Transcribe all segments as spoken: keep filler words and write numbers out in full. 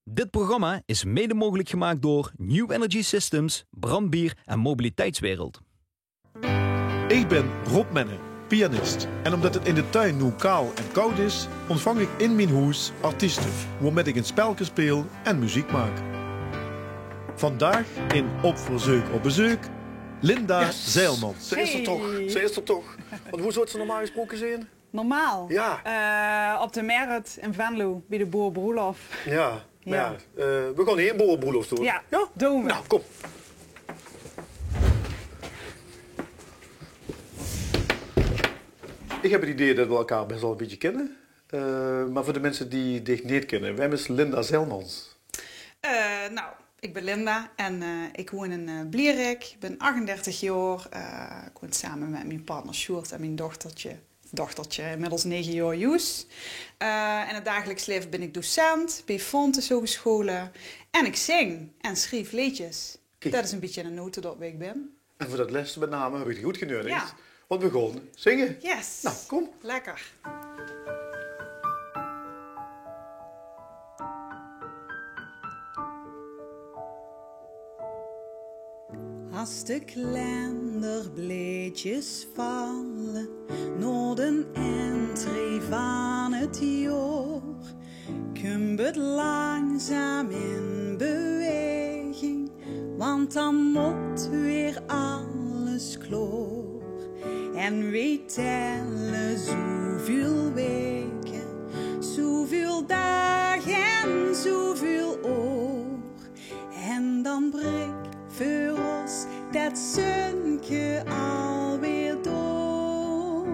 Dit programma is mede mogelijk gemaakt door New Energy Systems, Brandbier en Mobiliteitswereld. Ich bin Rob Menne, pianist. En ómdet 't in de tuin noe kaal en koud is, ontvang ich in mien hoes artieste, woomit ich ein spelke speel en meziek maak. Vandaag in Op Verzeuk op Bezeuk, Linda Zeilmans. Ze is d'r toch, ze is d'r toch. Want wo zów ze normaal gesproke zeen? Normaal? Ja. Eh, op de Merret in Venlo, bie de boerebroelof. Ja, mer ja, eh, we gaon hie ein boerebroelof doon. Ja, doon we. Nou, kom. Ich höb 't idee det we elkaar bès waal ein bietje kinne. Eh, mer veur de minse die dich neet kinne, wae is Linda Zeilmans? Eh, nou, ik ben Linda en eh, ik woon in eh Blierick. Ik ben achtendertig jaar. Eh, ik woon samen met mijn partner Sjoerd en mijn dochtertje, dochtertje inmiddels negen jaar, Joes. Eh, in het dagelijks leven ben ik docent bij Fontys Hogescholen. En ik zing en schrijf leedjes. Kiek. Dat is een beetje in een notendop wie ik ben. En veur det lèste mit name höb ich dich oetgeneudigd. Ja. Want we gaon zinge. Yes. Nou, kom. Lekker. As de klenderblaedjes valle nao de entree van 't jaor, kump 't langzaam in beweging, want dan mót weer alles klaor. En weej telle zoeväöl waeke, zoeväöl daag en zoeväöl oor. En dan brik veur ós det zunke alweer door.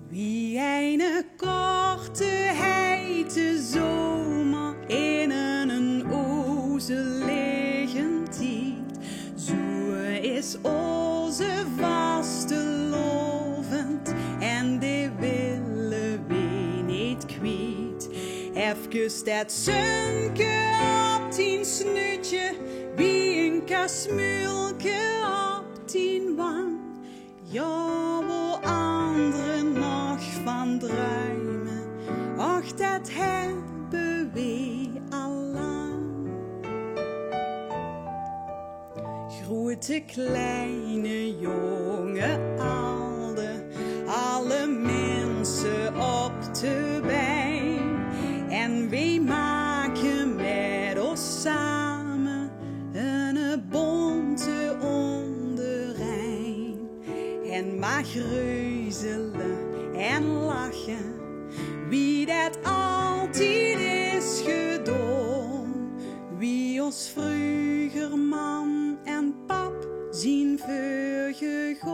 Wie eine korte heite zomer in einen oze lege tied, zoe is oze vastelaovend en dae wille weej neet kwiet. Efkes det zunke op tien snuutje, wie ein kasmuulke op tien wang. Jao, wo andere nog van druime, och, det hebbe weej al lang. Groete, kleine, jonge, alde, alle minse op de bein. En weej make met ós same 'ne bonte onderrein. En maar greuzele en lache, wie det altied is gedaon. Wie ós vreuger mam en pap zien veurgegaon.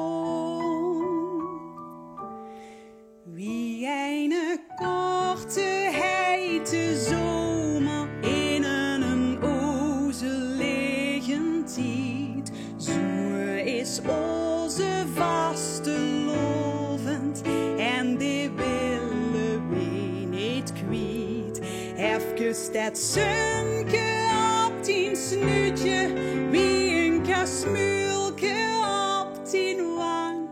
Wie eine korte heite zomer in einen oze lege tied, zoe is oze vastelaovend en dae wille weej neet kwiet. Efkes det zunke op tien snuutje, wie ein kasmuulke op tien wang.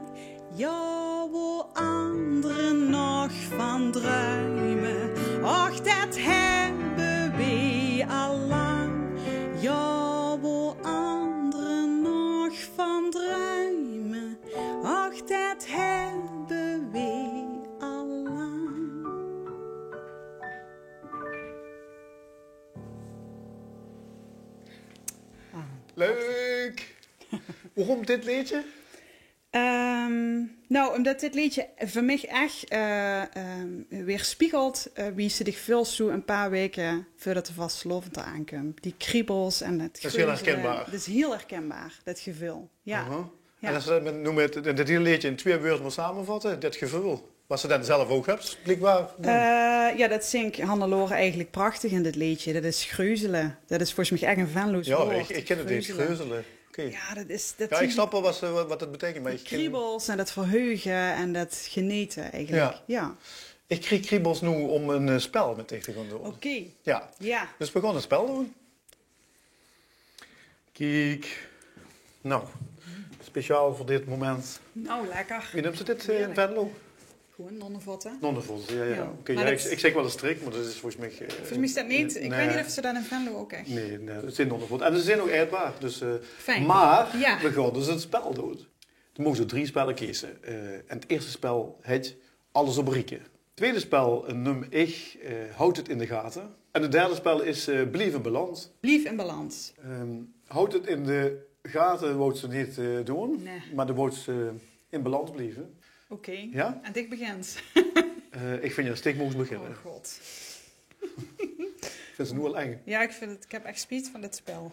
Jao, wo andere nog van druime, och, det hebbe weej al lang. Jao, wo andere nog van druime, och, det hebbe weej al lang. Leuk! Waorom dit leedje? Ehm, nou, omdat dit leedje veur mich ech, eh, ehm, weerspiegelt, eh, wie se dich veuls zoe ein paar waeke veurdet de vastelaovend d'r aankump. Die kriebels en det greuzele. Det is hiel herkenbaar. Det is hiel herkenbaar, det geveul. Jao. Aha. Jao. En as se det mit, noe mit, det hiel leedje in twieë wäörd mós samevatte, det geveul. Waat se dan zelf ouch höbs, bliekbaar. Eh, jao, det zing ich Hannelore eigelik prachtig in dit leedje. Det is greuzele. Det is volges mich ech ein Venloos waord. Jao, ich, ich kin 't neet, greuzele. Oké. Jao, det is, det zing ich. Jao, ich snap waal waat se, waat, waat 't beteikent, mer ich kin... Kriebels en det verheuge en det genete eigelik. Jao. Jao. Ich krieg kriebels noe óm ein, eh, spel mit dich te gaon doon. Oké. Jao. Jao. Dus we gaon ein spel doon. Kiek. Nou, speciaal veur dit moment. Nou, lekker. Wie neump ze dit, eh, in Venlo? Gewoon nonnevotte. Nonnevotte, ja, ja. Ja. Oké, maar ja, dat ik, ik zeg wel eens strik, maar dat is volgens mij, eh, volgens mij is dat niet. Ik weet niet of ze dat in Venlo ook echt. Nee, nee, het zijn nonnevotte. En ze zijn ook eetbaar, dus, eh, fijn. Maar ja, we gaan dus het spel doen. Dan mogen ze drie spellen kiezen. Eh, en het eerste spel heet Alles op Rieke. Het tweede spel, eh, noem ik, eh, Houd het in de gaten. En het derde spel is, eh, Blief in balans. Blief in balans. Ehm, Houd het in de gaten wou ze niet, eh, doen, nee, maar de wou ze in balans blijven. Oké. Ja? En ik begin. Eh, ik vind je een stik moest beginnen. Oh god. Ik vind ze nu al eng. Ja, ik vind het, ik heb echt spijt van dit spel.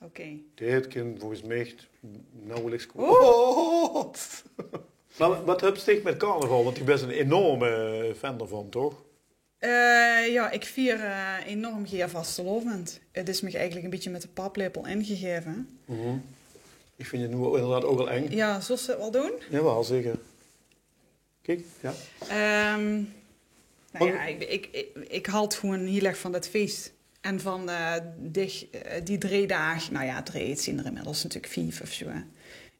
Oké. Dit kind volgens mij echt nauwelijks ko-, oh! Oh! Maar wat, wat heb je met carnaval? Want je bent een enorme fan ervan, toch? Eh, ja, ik vier, eh, enorm geer vastelaovend. Het is me eigenlijk een beetje met de paplepel ingegeven. Mhm. Ik vind het nu inderdaad ook al eng. Ja, zullen ze het wel doen? Jawel, zeker. Kijk, ja. Ehm, nou ja, ik, ik, ik, ik haal gewoon heel erg van dat feest. En van, eh, dich, eh, die drie dagen, nou ja, drie, het zijn er inmiddels natuurlijk vijf of zo, hè.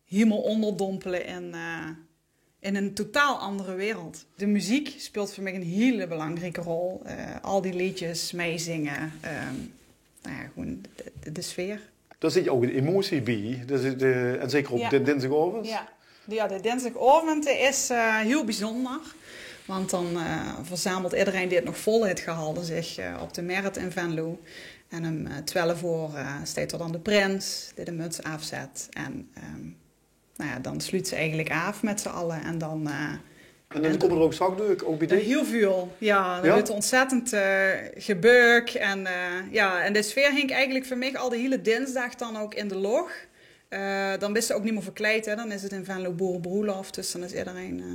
Helemaal onderdompelen in, eh, in een totaal andere wereld. De muziek speelt voor mij een hele belangrijke rol. Eh, al die liedjes, meezingen, ehm, nou ja, gewoon de, de, de sfeer. Daar zit je ook een emotie bij. Dat is de, en zeker op, ja, de dinsdagavond. Ja. De, ja, de dinsdagavond is, eh, heel bijzonder. Want dan, eh, verzamelt iedereen die het nog vol heeft gehouden zich, eh, op de Mert in Venlo. En om, eh, twelf uur, eh, staat er dan de prins, die de muts afzet. En, ehm, nou ja, dan sluit ze eigenlijk af met z'n allen. En dan, eh, en dan komen er ook zakdoek, ook bij dich? Heel veel, ja. Er wordt ontzettend, eh, gebeurd. En, eh, ja, en de sfeer hing eigenlijk voor mij al de hele dinsdag dan ook in de log. Eh, dan bist ze ook niet meer verkleid, hè. Dan is het in Venlo boerenbroeloft, dus dan is iedereen, eh,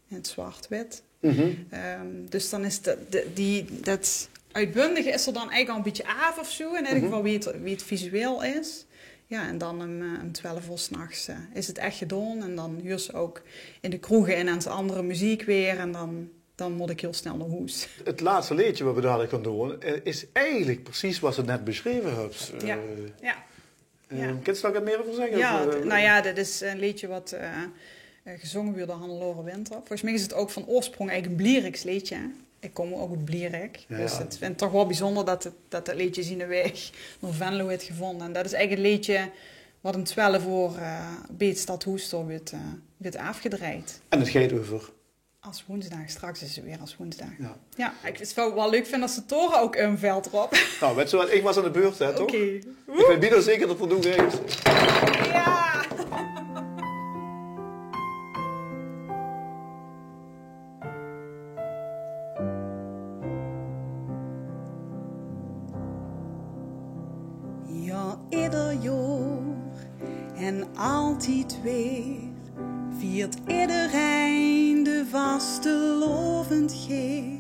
in het zwart-wit. Mhm. Ehm, dus dan is de, de, die, dat uitbundige is er dan eigenlijk al een beetje af of zo. In ieder geval wie het, wie het visueel is. Ja, en dan om, eh, om twelf uur 's nachts, eh, is het echt gedaan. En dan huurt ze ook in de kroegen en aan andere muziek weer. En dan, dan moet ik heel snel naar huis. Het laatste leedje wat we dadelijk gaan doen, eh, is eigenlijk precies wat ze net beschreven hebt. Ja. Eh, ja. Eh, ja. Kins je daar wat meer over zeggen? Ja, of, eh, nou ja, dat is een leedje wat, eh, eh, gezongen werd door Hannelore Winter. Volgens mij is het ook van oorsprong eigenlijk een Blieriks leedje. Ik kom ook uit Blierik. Ja, dus ja. Het vind ik toch wel bijzonder dat het, dat het leedje zijn weg naar Venlo heeft gevonden. En dat is eigenlijk het leedje wat om twelf uur, eh, bij het stadhuis door werd, eh, werd afgedraaid. En het gaat over? Als woensdag, straks is het weer als woensdag. Ja. Ja, ik zou het wel leuk vinden als de toren ook umvelt, Rob. Nou, weet je wat, ik was aan de beurt, hè, toch? Oké. Ik ben bijna zeker dat er doen is. Ja! Ja, ieder jaar en altijd weer viert iedereen de vastelaovend geer.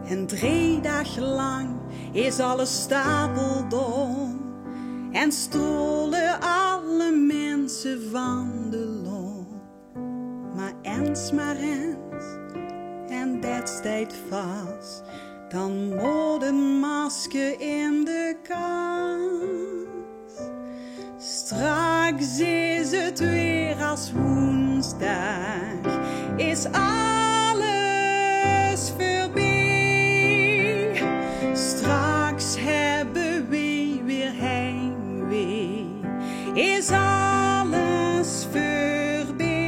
En drie daag lang is alles stapeldoon en strole alle minse van de loon. Maar ens maar ens, en det steit vas, dan moet een masker in de kas. Straks is het weer als woensdag, is alles voorbij. Straks hebben we weer heimwee, is alles voorbij.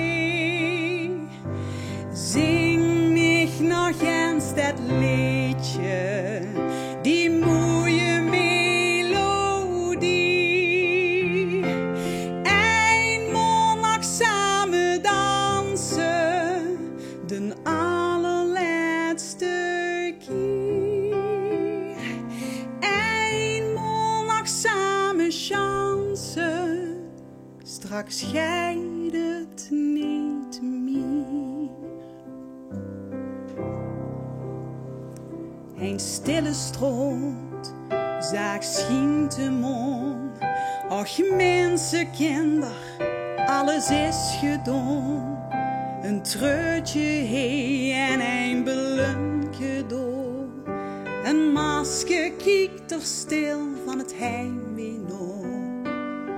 Zing mich nog ens det leedje, die mooie melodie. Einmaol nog same danse, den allerletste kier. Einmaol nog same chanse. Straks geit het niet meer. Ein stille straot, zaag schient de maan. Och, minse, kinder, alles is gedoon. Een treutje hie en ein belumke door. Een masker kiekt er stil van het heimwee nao.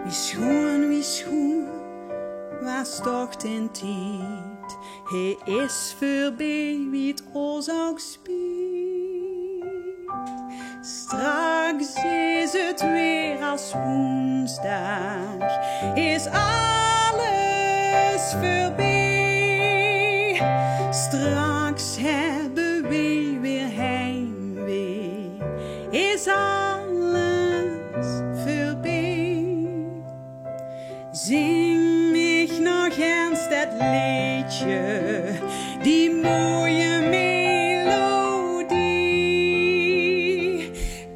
Wie schoen, wie schoen, was toch den tied. Hae is veurbie, wie 't os ouch spiet. Straks is 't weer as woensdaag, is alles veurbie. Straks hebbe weej weer heimwee, is alles veurbie. Zing mich nog ens det leedje, die mooie melodie.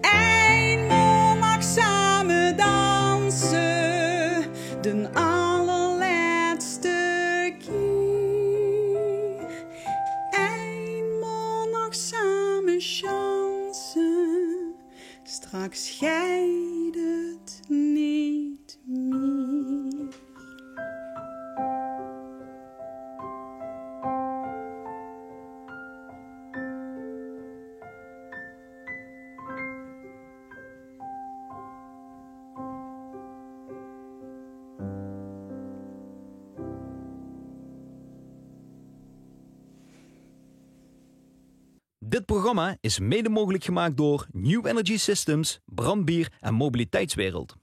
Einmaol nog same danse, den allerlètste kier. Einmaol nog same chanse, straks geit 't neet mier. Dit programma is mede mogelijk gemaakt door New Energy Systems, Brandbier en Mobiliteitswereld.